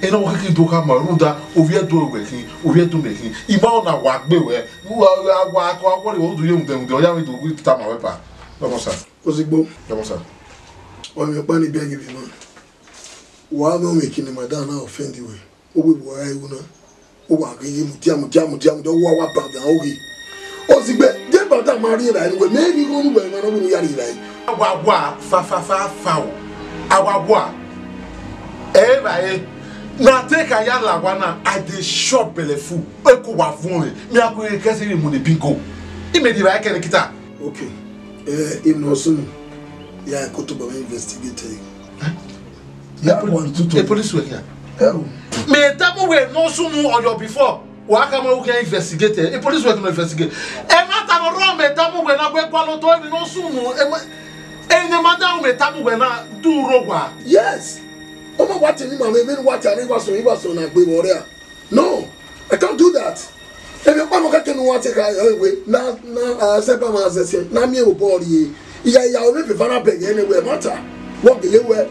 Ena ọ keke do khama rhunmwuda, ovbi Ẹdo wẹ khin, ovbi Ẹdo mẹ khin. I ma na wa gbe wẹ, wa, wa, wa, wa, wa, wa, u do ye rhunmwuda, rhunmwuda, ọ ya vbe do gu tama wẹ ba. Dọmọsa. Ozigbo. Dọmọsa. Ọ mwẹ ọkpa ni beg vbe ma. Wa mwẹ ọmọ ekin ne madam na offend wẹ. Uwẹ vbe uwa ra igho na, uwa ghi ye mudia, mudia, mudia, mudia, uwa wa ba dan oghe. Ozigbo, de ba dan ma rhie rae nuwẹ, mẹ ghi igho nuwẹ emwa ne ọ wẹ ne u ya rhie rae. A wa wa fa, fa, fa, fa o. A wa wa. Ẹ vba e, na te ka ya la owa na, I dey chop belle full. Eko wa vuọn mwẹ, mẹ a ku kẹse vbe mu ne bingo. I mẹ rhie rae kẹ ne kita. Okay. Eh, enough soon. Ya ekoto ba investigate. Ya, one, two, three. E police wẹ khian. Ẹ o. Mẹ tama uwẹ ne ọ sunu ọyọ before. Wa ka ma u khian investigate. E police wẹ khian investigate. Ẹ ma ta nọ rọ mẹ tama uwẹ na wẹ gualọ otọ emwi ne ọ sunu. Ẹ ma, ẹ ne ma da mẹ tama uwẹ na du rre owa. Yes. Ọ ma wa te ni ma mẹ, mẹ wa te ani wa sọ, wa sọ na gbe vbe ọrẹa. No, I can't do that. Emwi ọkpa nọ kẹkẹ ne uwa te kha ẹ we na na a zẹ ba ma zẹ sẹ na miẹn obọ rrie. Iya iya o me veva na bẹghe ne wẹ ma ta. Wọ gele wẹ.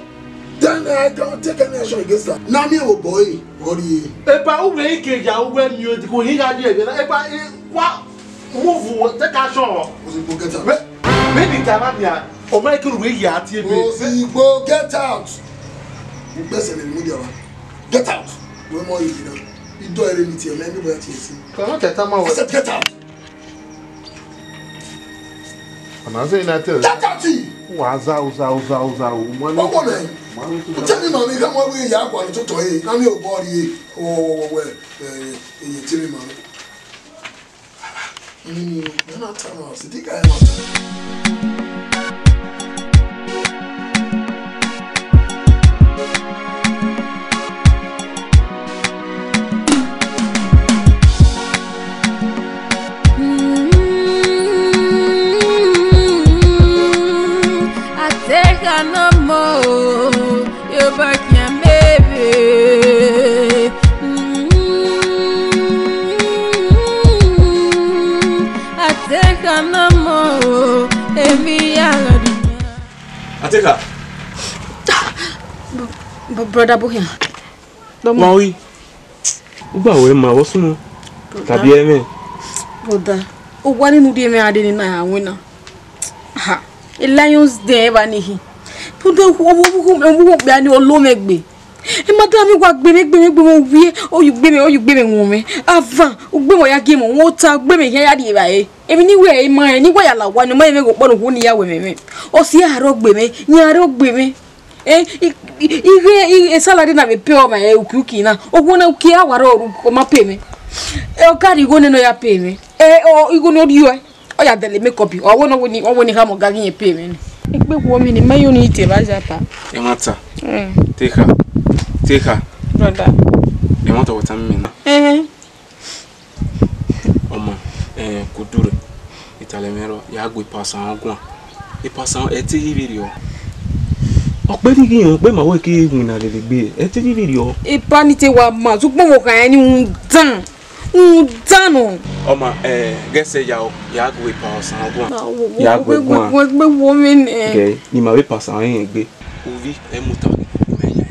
Then I can take any action against her. Na miẹn obọ e, ọ rrie. Epa uwẹ i ke ya uwẹ miẹn odiko hin gha ye vbe na. Epa e wa move take action. Ozigbo, get out. Vbe, vbe ni ta na nia, ọ ma ke ru ya tie be. Ozigbo, get out. Ugbẹsẹ ne media wa. Get out. Wẹ mọ yi na. I do ere ni tie, mẹ ni wẹ tie si. Kọ na kẹta ma wẹ. I said get out. Ọna zẹ na tẹ. Get out. Wa za o, za o, za o, za o. Mo ni. Ọwọ nẹ. Mo ni. Tell me, mami, come on, we ya kwa to to e. Na miẹn obọ rrie. Wọ, wọ, wọ, wẹ. Eh, eh, tell me, mami. Nini, nana tama, siti ka ema. Atekha no more. Yoruba can baby. Atekha no more. Every other. Atekha. Brother Bohia. Wa oi. Ugba wẹ ma vbọ sunu. Tabi ẹmwẹ. Brother. Owa ni nu di ẹmwẹ ade ni na ya wina. Ha. E Lions den eva ni hi. Brother, wo wo wo wo wo ni olo mẹ gbe. E madam mi wa gbe mẹ, gbe mẹ, gbe mẹ, owie, oyu gbe mẹ, oyu gbe mẹ won mẹ. Avan, u gbe mẹ ya gie mọ, won ta, u gbe mẹ hia ya rhie evbare. Emwi ne I wẹ, I ma rẹn, ne I wa ya la owa nọ, ọ ma rẹn mwẹ ghe ukpọn ne okhuo ne I ya wẹ mwẹ mwẹ. Ọ si a rre ogbe mwẹ, yan a rre ogbe mwẹ. Eh, I, I, I ghe, I, e salary na vbe pay ọ ma, eh, uki uki na. Okhuo na uki a wa rrọọ ru, ọ ma pay mwẹ. Eh, ọ ka rhie igho nene ọ ya pay mwẹ. Eh, ọ, igho ne ọ rhie ọe. Ọ ya dẹle makeup, ọ wẹ ne ọ wẹ ni, ọ wẹ ni khama ọ ga ghi pay mwẹ ni. Egbe wo mi ni, ma yo ni te ba ja pa. Ẹmwata. Eh. Tekha. Tekha. Brother. Ẹmwata wẹ tama mẹ na. Eh. Ọmọ, eh, kudu rẹ. Italẹ mwẹ rọ, ya gu ipasan guan. Ipasan ẹ te yi vberriọ. Ọ kpe ni ghi rẹn, ọ kpe ma wẹ ke winna lele egbe, ẹ te yi vberriọ. Ipa ni te wa ma, zugbo wo khan ni un dan. Rhunmwuda nọ. Ọ ma, eh, ghẹ sẹ ya o, ya gu epa ọsan guan. Ya gu guan. Wẹ, wẹ, wẹ, wẹ, wẹ, eh. Gẹ, ne ima vbe pa ọsan rẹn egbe. Ovbi, ẹ mu tama, ima ya egbe.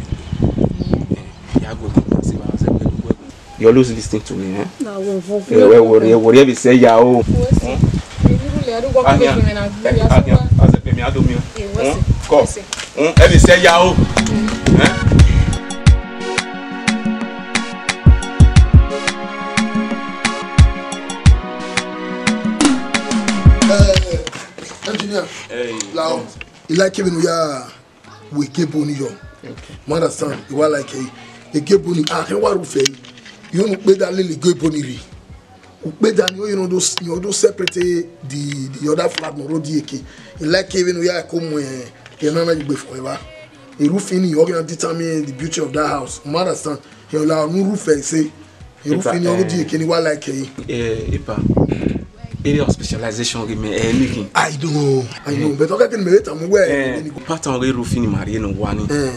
Eh, ya gu guan, si ba zẹ egbe, gu guan. You always listen to me, eh? Na wo vo. Eh, wẹ worry, ẹ worry, ẹ vbe sẹ ya o. Wẹ sẹ. Hmm? Eni rule, a do gwa. Ahian, kugbe fun mi na gbe ya ahian, so. Azẹ pe mi ado mi o. Eh, wẹ sẹ. Hmm? Kọ. Wẹ sẹ. Hmm? Ẹ vbe sẹ ya o. Hmm. Eh? Engineer, lao. I like vbene u ya ru egebo ni yọ. Okay. You understand? I wa like e. Egebo ni, a khe wa rhufẹ. Unu ukpeda lele egebo ni rre. Ukpeda ni, ọ ye ne ọ do, ne ọ do separate the, the other flag ne ọ rre odẹ eke. I like vbene u ya ko mu, eh, enana yi gbe fo evba. Erhufin ni, ọ ghi na determine the beauty of that house. You understand? He la unu rhufẹ ẹse. Erhufin ni ọ rre odẹ eke ni wa like ẹre. Eh, epa. Area of specialization ghi mẹ, eh, ni khin. I know, I know. But okay, kene mẹ vbe tama wẹ, eh, ni pattern ọghe erhufin ni ma rhie ne uwa ni. Eh.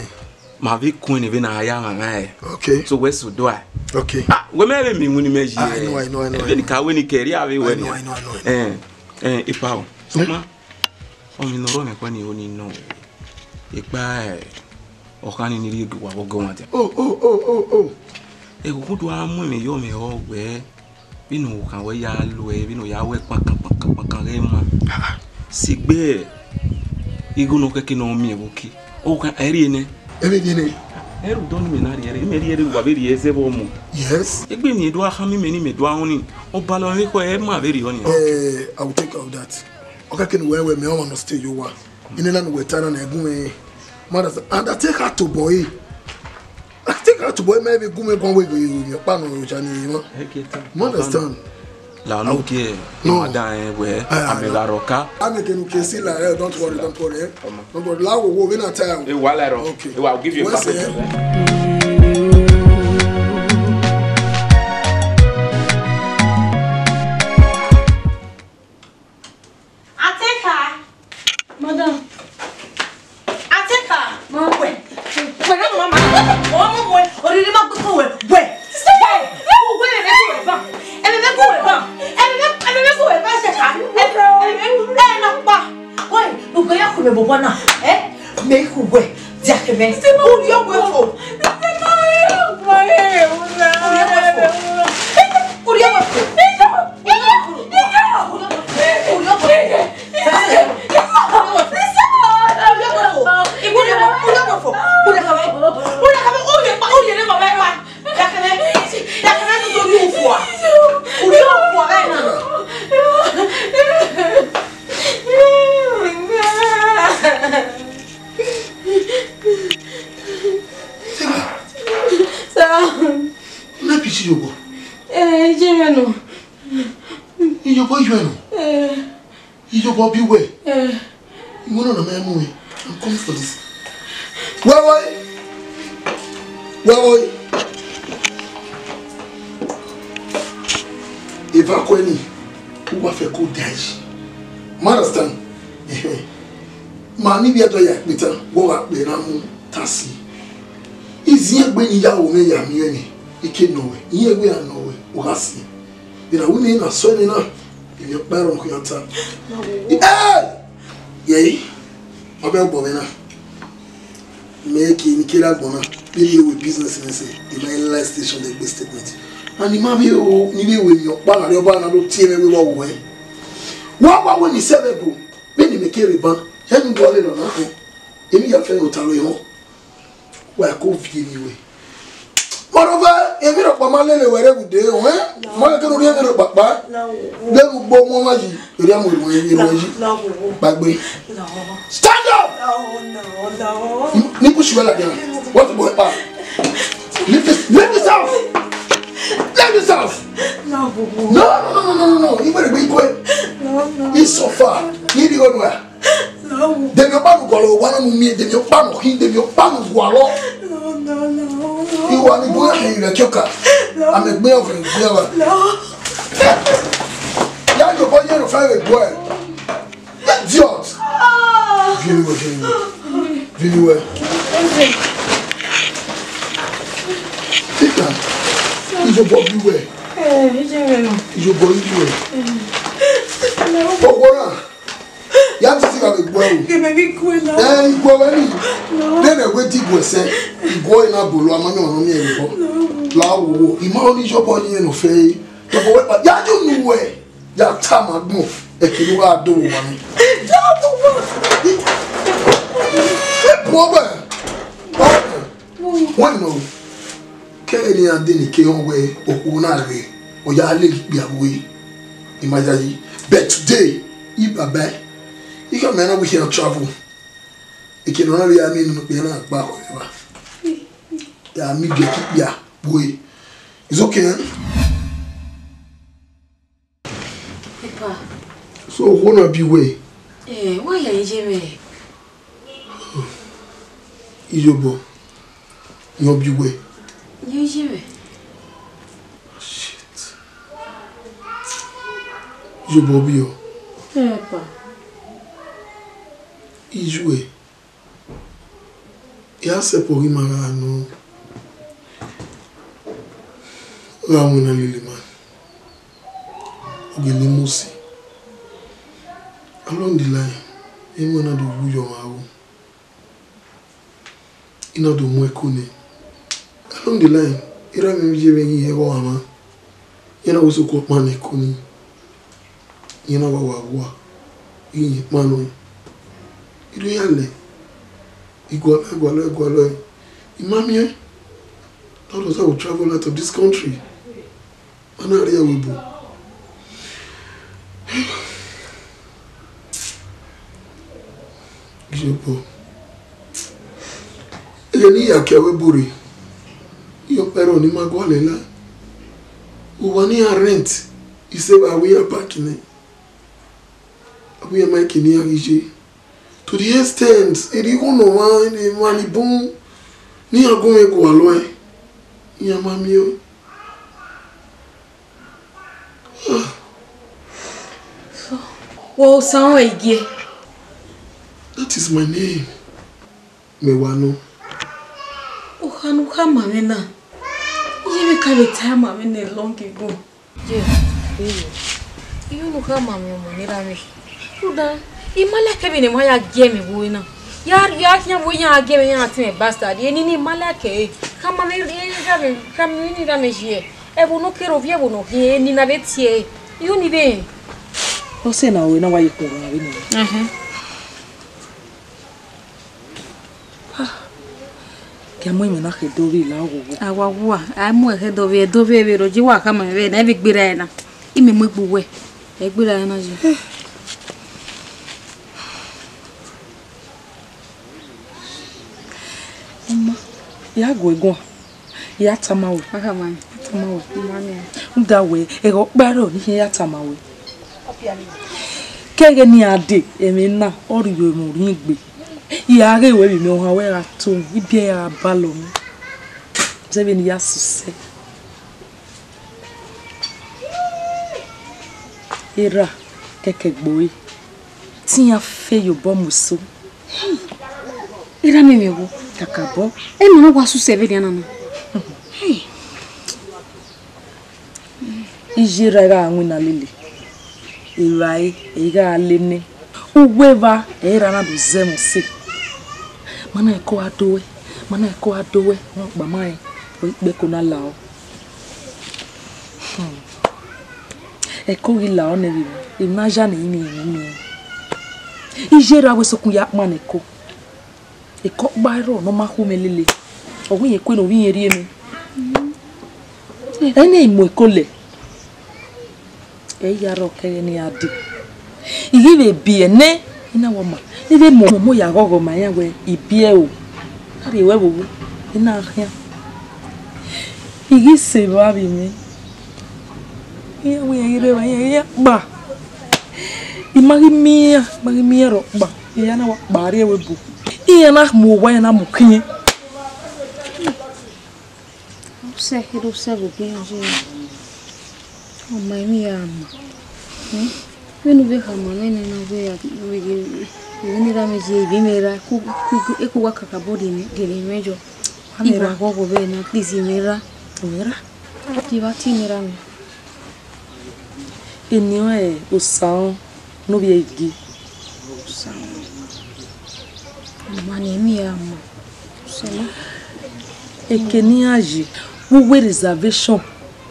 Ma vbe kun ne vbe na ya ghan ghan, eh. Okay. So wẹ so do I? Okay. Ah, wẹ mẹ vbe mi wun ni mẹ yi. I know, I know, I know. Vbe ni ka wẹ ni kẹre a vbe wẹ ni. I know, I know, I know. Eh, eh, epa o. So ma, ọ mi nọ rọ mẹ kpa ni o ni nọ. Ekpa, eh, ọkhan ni ni rhie gu wa vbe ọgọ wan dia. Oh, oh, oh, oh, oh. Eghughu do a mu emwi yọ mwẹ ọ wẹ, vbene u khan wẹ ya lo ẹ, vbene u ya wẹ kpankan, kpankan, kpankan ghẹ ma. Sigbe igho ne ọ kẹke ne ọ miẹn vbe oke. Ọ khan, ẹ rhie nẹ. Ẹ vbe rhie nẹ. Ẹ rhu dọ ni mẹ na rhie ẹre, mẹ rhie ẹre, wa vbe rhie ẹzẹ vbe ọmọ. Yes. Egbe ni do a khama mẹ ni mẹ do a họn ni. Ọbalọ mwẹ ekhọe, ẹ ma vbe rhie ọni. Eh, I will take care of that. Ọ kẹke ne uwẹ wẹ mẹ ọmwa nọ stay ye owa. Ine na ne uwẹ ta na, na ẹ gu mwẹ. Mothers, and I take her to boy. I take her to boy, maybe gu mwẹ guan wẹ ghe emwi ọkpa nọ oja ni emwa. You understand? La no ke, no. Madam, eh, wẹ, ah, amẹ gha rọ ka. Amẹ kenu ke si la, eh, don't worry, don't worry, eh. Don't worry, la wo, wo, we na tell. Eh, wa la rọ. Okay. Eh, wa, I'll give you a package. Ateka. Madam. Ateka. Ma. Wẹ. Wẹ na mama. Ọmọ wẹ. Oriri ma gbẹkọ wẹ. Wẹ. Wẹ. Wẹ, ẹmẹ vbe gu wẹ ba. Ẹmẹ vbe gu wẹ ba. Ẹmẹ vbe, ẹmẹ vbe gu wẹ ba, Ateka. Ẹmẹ, ẹmẹ, ẹ na kpa. Wẹ, ugbe ya khu mẹ bọbọ na. Eh? Mẹ khu wẹ. Dia kẹ mẹ. Urhi ọghe fo. Urhi ọghe fo. Urhi ọghe fo. Sir. Una pisi yobọ. Eh, iyẹn nọ. Iyobọ iyuẹ nọ. Eh. Iyobọ bi wẹ. Eh. Iwọ nọ na mẹ mu wẹ. I'm coming for this. Wẹ wẹ. Wẹ wẹ. Eva kọ ni. U wa fẹ ko die. You understand? Ehe. Ma ni vbe ẹdọ ya kpeta, wẹ ọ gha kpe na mu ta si. Iziẹn egbe ni ya ho mwẹ ya miẹn mwẹ, I ke nọ wẹ, iẹn egbe ya nọ wẹ, u gha si. Ina wi mi na sọ nena, emwi ọkpa ẹrọ khian ta. Ẹ! Yẹyi, ọ bẹ gbọ mwẹ na. Mẹ ke ni kere agbọn na, vbene I we business mwẹ sẹ, I ma live station de gbe statement. And I ma vbe o, ni vbe wẹ emwi ọkpa na rre ọba na do tie mwẹ wẹ wa wẹ. Wa wa wẹ ni sẹ vbe ebo, vbene mẹ kere ban, ẹnu bọ lele ọna khin. Emwi ya fẹ ne ota ro ehọ. Wa ko viẹ emwi wẹ. Moreover, emwi rhọkpa ma lele wẹ rre vbe ude, ọnrẹn? Ma leke ne u rhie emwi rhọkpa kpa. Vbene u gbe ọmọ ọmwa yi, erriọ mu erhuẹn yi, erhuẹn yi. Kpaegbe. Stand up! Ni push wẹ ladian. What boy pa? Leave this, leave this house! Leave this house! No, no, no, no, no, no. Iwẹ rẹ gbe ikue. He suffer. Ni di gọdua. Demi ọkpa nu gọlọ wa na mu miẹn, demi ọkpa nu khin, demi ọkpa nu gualọ. Iwa ni bu ya hin rẹ kioka. Amẹ gbe ọvẹn gbe ọvẹn. Ya yo bọ ye no fa re gbe. Idiot. Vini wẹ, vini wẹ. Vini wẹ. Peter, iyobọ bi wẹ. Iyobọ bi wẹ. Ọwọ na. Ya titi gha vbe gbuẹ o. Kẹmẹ vbe gbuẹ na. Ẹ, igbuẹ wẹ ni. No. Nene wẹ di gbuẹ sẹ. Igbuẹ na bolo, a ma miẹn ọmwa ne ọ miẹn vbe bọ. No. La wo wo. I ma ọni iyobọ ni ẹn nọ fẹ ẹre. Tobọ wẹ kpa. Ya ju nu wẹ. Ya ta ma gbọn. Ẹ kere u gha do wo wa ni. No, no, no. Ẹ bu ọgbẹ. Wẹ nọ. Kẹghẹ ne iran de ni ke họn wẹ okhuo na rre, ọ ya lele ikpia vbe ue, I ma yayi. But today, I baba, Ikhama na wẹ iran travel. Eke nọ na vbe ya miẹn nene okpia na gba khọ vbe evba. Ya miẹn gie ẹki kpia vbe. It's okay, eh? Epa. So, okhuo na bi wẹ? Eh, wa ya ye mwẹ. Iyobọ, iran bi wẹ? Ye ye mwẹ. Shit. Iyobọ bi ọ? Eh, pa. Iyuẹ. Ya sẹpọ ghi ma gha nọ, gha winna lele ima. Ọ gele mu si. Along the line, emwi na do wu yọ mwa ru. I na do mu ẹko nẹ. Along the line, erha mwẹ vbe iye mwẹ ghi hẹ vbe ọmwa mwa. Iran na wẹ sokpan ọkpa ne ẹko nii. Iran na wa wa wa. I yin ekpa nọ. I do ya lẹ. I gualọ, I gualọ, I gualọ. I ma miẹn. All of us will travel out of this country. A na rhie ẹvbo ebo. Iyobọ. Ẹghẹ ne I ya ke ẹvbo ebo rre, I ọkpa ẹrọ ne ima gualọ la. Uwa ne iran rent, isẹ vbe avbe iran park nẹ. Avbe iran ma ke ne iran ghi ye. To the extent, erha igho ne ọmwa, emwa ni bun, ne iran gu mwẹ gualọ ẹe, iran ma miẹn ọẹn. Wẹ Osanrẹn igie. That is my name. Mẹ wa nọ. Okha ne u khama mwẹ na, iye mwẹ ka vbe ta ma mwẹ nẹ long ago. Ye, iyo, iyo ne u khama mwẹ ọmọ ne erha mwẹ. Rhunmwuda, I ma like vbene emwa ya gie mwẹ vbe ure na. Ya, ya khian vbe iran gie mwẹ, iran ti mwẹ bastard. Eni ne I ma like ẹre. Khama mwẹ, erha mwẹ, khama mwẹ ne erha mwẹ ye. Ẹvbo ne ọ kere ovbi ẹvbo ne ọ khian, eni na vbe tie ẹre. Iyo ni vbe. Ọ sẹ na, ore na wa ye kpọnmwẹ vbene. Ẹhẹn. Ah, gie a mu imẹ na khẹ Ẹdo vbe la oghogho. A wa wa, a mu ẹre khẹ Ẹdo vbe, Ẹdo vbe vbe rrọọ, je wa khama mwẹ vbe na, ẹ vbe gberra ẹre na. Imẹ mu egbe uwẹ, ẹ gberra ẹre na ye. Ọma, ya gu ẹre guan, ya tama ruẹ. Wa khama mwẹ. Tama ruẹ. Ma miẹn. Rhunmwuda wẹ, ẹghẹ ọkpa ẹrọ ne I khian ya tama ruẹ. Ke ẹghẹ ne iran dee, ẹmwẹ na, ọ rhie mwẹ orhiọn egbe. I gha ghe wẹ vbe imẹ ohan wẹ gha to mwẹ, ibiẹ ya gha balọ mwẹ. Zẹ vbene I ya sẹ usẹ. Erha kẹkẹ gbe ore, te iran fe ye obọ mu eso. Hey, erha mwẹ mwẹ wo. Kakabọ, ẹ ma na wa sẹ usẹ vbe nian na. Hey. Iye erha i gha winna lele, evbare ẹ i gha le nẹ. Uwu evba ẹ i ra na do zẹ mwẹ ọse. Ma na ẹko a do ẹ, ma na ẹko a do ẹ, ọ kpa ma rẹn, ọ i kpẹko na lao. Hmm. Ẹko ghi lao nẹ vbe emwi, emwi na ya nẹ, emwi emwi. Iye erha wẹ sokun ya kpan ẹko. Ẹko ọkpa ẹrọ ne ọ ma khu mwẹ lele. Ọ wẹ irẹn kue ne ovbi irẹn rhie mwẹ. Ẹ i na mu ẹko lẹ. Ẹ i ya rrọọ ke ẹghẹ ne iran dee. I ghi vbe biẹ nẹ, I na wẹ ọma, ne I vbe mu ọmọ ya ghọghọ ma iran wẹ I biẹ o. A rhie ruẹ vbe owu, I na khian. I ghi sẹ evba vbe mwẹ. Iran wẹ iran ghi rre evba, iran, iran kpa. I ma ghi miẹn iran, I ma ghi miẹn iran rhọkpa. Iran na wa kpa rrie ẹvbo ebo. Iran na mu owa, iran na mu khian. Usẹ kherhe usẹ vbe obọ iran ye. Ọ ma emwi ya ma. Hmm? Vbene u vbe khama mwẹ nẹ na, wẹ ya, wẹ ghe, vbene erha mwẹ ye, ivbi mwẹ ra, ku, ku, ku, eku wa kakabọ rhie mwẹ, gele mwẹ yọ. Wa mwẹ I wa ra. Ghọghọ vbe na, please, mwẹ ra. Mwẹ ra. Di vba tie mwẹ erha mwẹ. Eni ọnrẹn Osanrẹn ne ovbi ẹre gie. Osanrẹn. Ọ ma ne emwi ya ma. Osanrẹn. Eke ne iran ye, vbe uwu reservation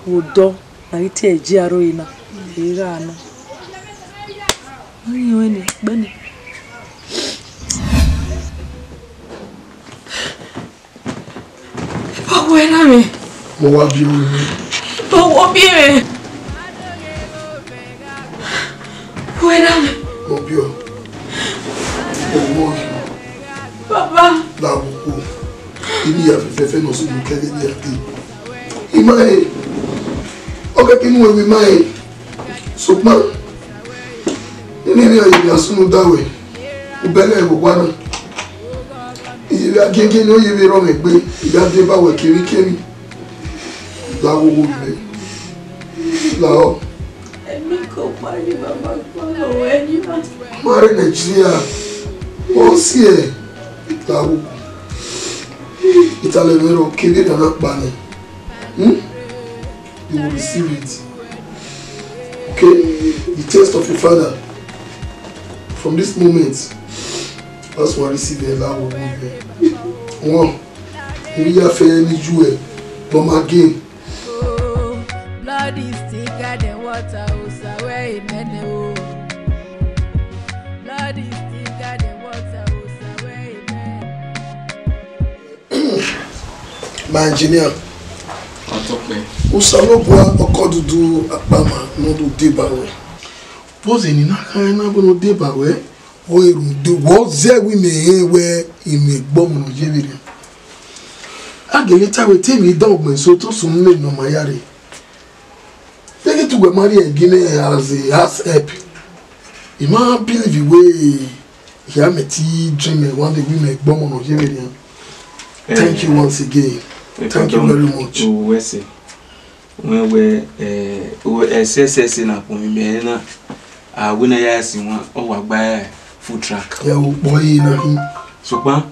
vbe odọ na ghi tie ẹre aro ẹre na, ẹ i gha nọ. Ọ ghi rẹn ne, gbẹnẹ. Ipa, wẹ erha mwẹ. Mo wa biẹ mwẹ. Ipa, wẹ biẹ mwẹ. Wẹ erha mwẹ. Mo biẹ ọ. Ọmọ yìí, Baba. Lahọ okhuo. Ivbi ya fẹfẹfẹ ne ọ sunu kẹghe ne a dee. I ma rẹn, ọ kẹkẹ inu ẹvbo I ma rẹn. Sokpan, nene ivbi ya sunu da wẹ, u bẹlẹ vbe owa na. Iyevbe agiẹngiẹn ne ọ yevbe rrọọ mwẹ egbe, I gha deba wẹ kemwikemwi. Lahọ, wo vbe, lahọ. Ẹmwẹ ke ọkpa ni baba kpọlọ wẹ ni ma. Ma rre Nigeria, ọ si ẹ, lahọ. Italẹ mwẹ rọ kevbe na na kpa nẹ. Hmm? You will receive it. Okay? The taste of your father. From this moment, that's what I receive a lot of movement. One, we are fair in the jewel, but my game. Blood is thicker than water, oh, sir, where amen, oh. Blood is thicker than water, oh, sir, where amen. My engineer. Ọtọpẹ. Osanobua ọkọ dudu akpama ne ọ do deba wẹ. Vbọzẹ ne I na khare na vbe ne ọ deba wẹ, ọ rhunmwuda wẹ ọ zẹ wẹ imẹ rẹn wẹ imẹ gbe ọmọ ne ọ ye vberriọ. A gele ta wẹ te emwi dan ugbẹn so, te ọ sunu ne ọ ma ya rre. Deghẹ te uwẹ ma rhie ẹre gie mẹ as a house help, I ma believe wẹ I a mẹ te dream ẹre one day wẹ imẹ gbe ọmọ ne ọ ye vberriọ. Thank you once again. Thank you very much. Uwẹ sẹ. Wẹ wẹ, eh, uwẹ, eh, ẹsẹsẹse na kpọnmwẹ imẹ na, a wẹ ne a ya ẹse wan, ọ wa gba food truck. Ya wo kpọ yi na hin. Sokpan,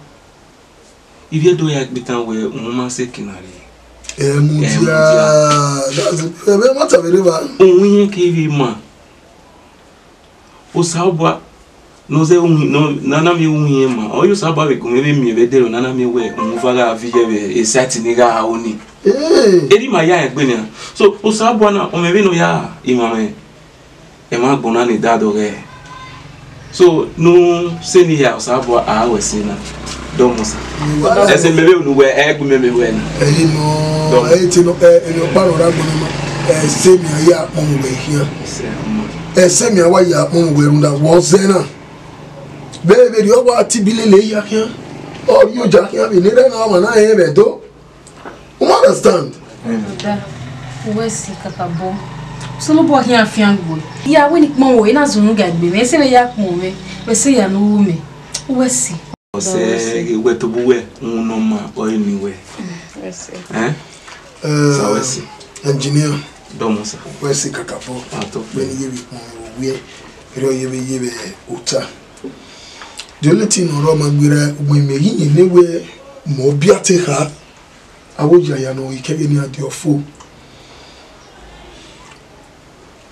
ivbi Ẹdo ya gbe tan wẹ, uhunmwu ma sẹ eke na rre. Ẹ mudia. Ẹ mudia. That's it. Ẹ vbe ma ta vbe rre evba. Uhunmwu iyen kevbe ma. Osanobua, ne ọ zẹ uhunmwu, ne ọ, ne a na miẹn uhunmwu iyen ma, ọ ye Osanobua vbe gu mwẹ vbe miẹn vbe ẹdẹrriọ ne a na miẹn wẹ uhunmwu eva gha viọ vbe site ne I gha ro ni. Hey. Erriọ ima ya rẹn egbe nian. So, Osanobua na, ọ mwẹ vbene ọ ya rinmwian mwẹ, ẹmwẹ agbọn na ni da dọghẹ. So, ne u sẹ ne I ya Osanobua, a wẹ ẹse na. Dọmọ sa. Ẹse mẹ vbe unu wẹ, ẹ gu mẹ mẹ wẹ na. Ẹyin nọ, Dọmọ. Ẹ te nọ, ẹ, emwi ọkpa nọ ra gbọnọ ma. Ẹse mẹ a ya kpọnmwẹ wẹ khian. Ẹse ọmọ. Ẹse mẹ a wa ya kpọnmwẹ wẹ rhunmwuda wẹ ọ zẹ na. Vbe vberriọ wa ti bi lele ya khian. Ọ rhie oja khian vbe ne rẹ na ọmwa na rẹn vbe Ẹdo. U ma understand? Brother, uwẹ si kakabọ. Osanobua khian fian gbe. Ya wẹ ne I kpọnmwẹ wẹ, I na zunnu ga egbe mwẹ, ẹse mwẹ ya kpọnmwẹ, wẹ sẹ ya ne u ru mẹ. Uwẹ si. Ọ sẹ wẹ tobọ uwẹ, uhunmwu ne ọ ma ọre ne uwẹ. Wẹ si. Ẹn? Eh, Sa wẹ si. Engineer. Dọmọ sa. Wẹ si kakabọ. Atọ. Vbene I ye vbe kpọnmwẹ vbe owiẹ, erriọ ye vbe ye vbe ota. The only thing ne ọ rre ma gberra ugbẹn mẹ ghi yẹn ne wẹ mẹ ọ biẹ te kha, avbe oya ya ne ọ ghi kẹghe ne iran die ọfo.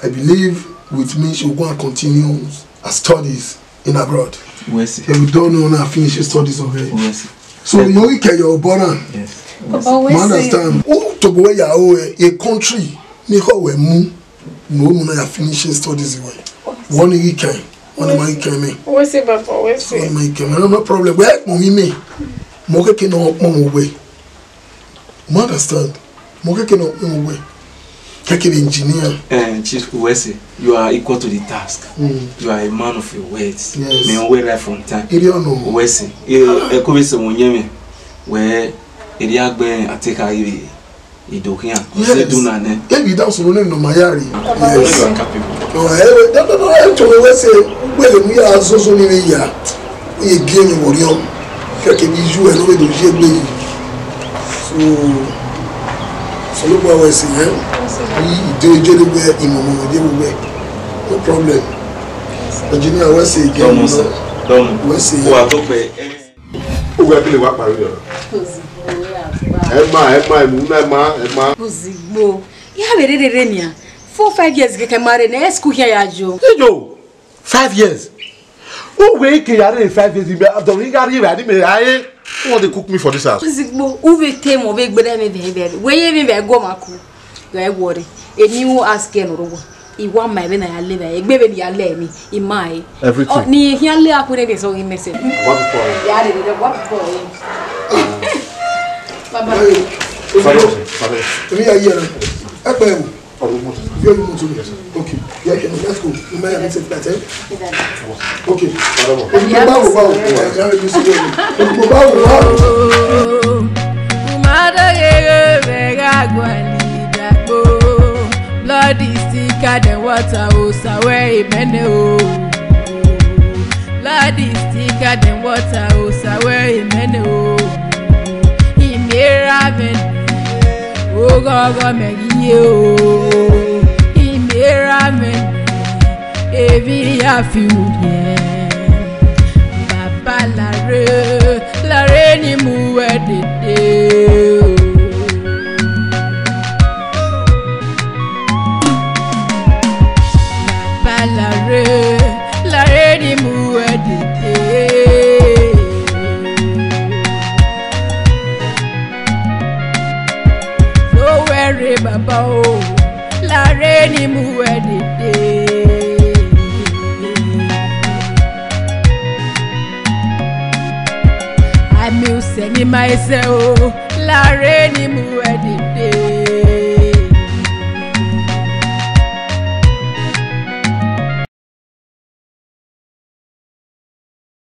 I believe with me she will go and continue her studies in abroad. Wẹ si. He will done now and finish his studies already. Wẹ si. So, you only carry your brother. Yes. Baba, wẹ si. You understand? Who to go where you are, a country, ni ho we mu, no mu na ya finish his studies we. One weekend, one ma weekend me. Wẹ si, Baba, wẹ si. One ma weekend me. No, no problem. Where mo mi me? Mo ke ke no mo we. You understand? Mo keke no mo we. Keke the engineer. Eh, Chief Uwese, you are equal to the task. Mm. You are a man of your words. Yes. Me we right from time. Iri ono. Uwese, e ko be se mo nyeme. We iri agbe ateka iri idokian. Yes. Se do na ne. Ebi da so ne no mayari. Yes. You are capable. No, eh, no, no, no, eh, to we se, we le mu ya so so ni ya. Ye gie mi woriọ. Keke bi ju ẹ no vbe do je gbe yi. So, so ló gba wẹ sí yẹn. Yi ìdí ojú ló gbẹ ìmọ̀mọ̀ òde gbogbo ẹ. No problem. Engineer, wẹ sí again. Dọmọ sir. Dọmọ. Wẹ sí. Ó wà tó pẹ́. Ó wẹ kí lè wá parí ọ̀rọ̀. Ẹ má, ẹ má, ẹ mú náà, ẹ má, ẹ má. Ozigbo. Ya vbe rere rere nia. Four, five years kẹkẹ ma rre nẹ, school here ya jo. Ijo. Five years. Uwẹ ke ya rre five years, me, I don't even carry me, I, who want to cook me for this house? Ozigbo, uwẹ te mo vbe gbere me vẹ vẹ. Wẹ ye me vẹ go ma ku. Wẹ worry. Eni u ask ẹ nọ ro wa. I wa ma vbe na ya le vẹ. Egbe vbe ya le mi. I ma e. Everything. Ni hia le akure be so in message. What for? Ya le le what for? Baba. Father, father. Emi ya yere. Ẹ pé o. Very much. Okay. Yeah, yeah, let's go. You may have said that, eh? Okay. Báwo, báwo. Báwo, báwo. Umadoghe vbe gha gualọ idakpo. Blood is thicker than water, o sawe imene o. Blood is thicker than water, o sawe imene o. Imera mẹ, oghọghọ mẹ ghi ye o. Imera mẹ, emwi ya fi ru yẹn. Baba lare, lare ne I mu wẹ dede o. Baba lare, lare ne I mu wẹ dede. Nowhere, Baba o, lare ne I mu wẹ dede. Ami usẹ ne ima i sẹ o, lare ne I mu wẹ dede.